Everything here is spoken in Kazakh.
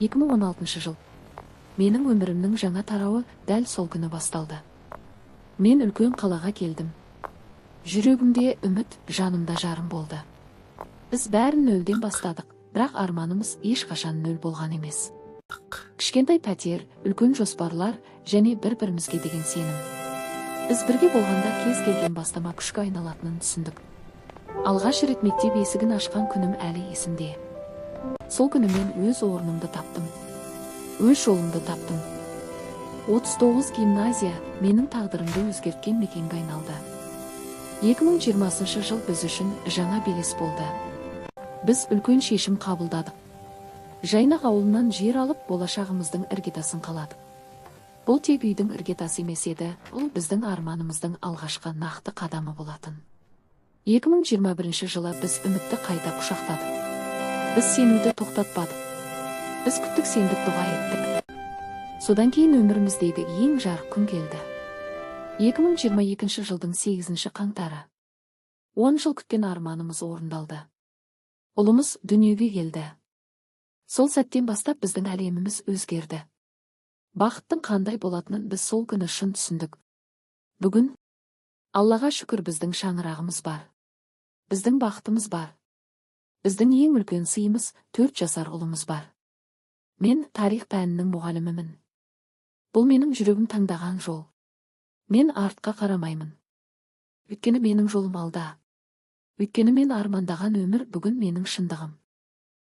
2016 жыл. Менің өмірімнің жаңа тарауы дәл сол күні басталды. Мен үлкен қалаға келдім. Жүрегімде үміт, жанымда жарым болды. Біз бәрін нөлден бастадық, бірақ арманымыз ешқашан нөл болған емес. Кішкентай пәтер, үлкен жоспарлар және бір-бірімізге деген сенім. Біз бірге болғанда кез келген бастама күшке айналатынын түсіндік. Алғаш рет мектеп есігін ашқан күнім әлі есімде. Сол күні мен өз орнымды таптым. Өз жолымды таптым. 39 гимназия менің тағдырымды өзгерткен мекенге айналды. 2020 жыл біз үшін жаңа белес болды. Біз үлкен шешім қабылдадық. Жайнақ ауылынан жер алып, болашағымыздың іргетасын қаладық. Бұл тек үйдің іргетасы емес еді, бұл біздің арманымыздың алғашқы нақты қадамы болатын. 2021 жылы біз үмітті қайта құшақтадық. Біз сенуді тоқтатпадық. Біз күттік, сендік, дұға еттік. Содан кейін өміріміздегі ең жарық күн келді. 2022 жылдың 8 қаңтары. 10 жыл күткен арманымыз орындалды. Ұлымыз дүниеге келді. Сол сәттен бастап біздің әлеміміз өзгерді. Бақыттың қандай болатынын біз сол күні шын түсіндік. Бүгін Аллаға шүкір, біздің шаңырағымыз бар. Біздің бақытымыз бар. Біздің ең үлкен сыйымыз 4 жасар ұлымыз бар. Мен тарих пәнінің мұғалімімін. Бұл менің жүрегім таңдаған жол. Мен артқа қарамаймын. Өйткені менің жолым алда. Өйткені мен армандаған өмір бүгін менің шындығым.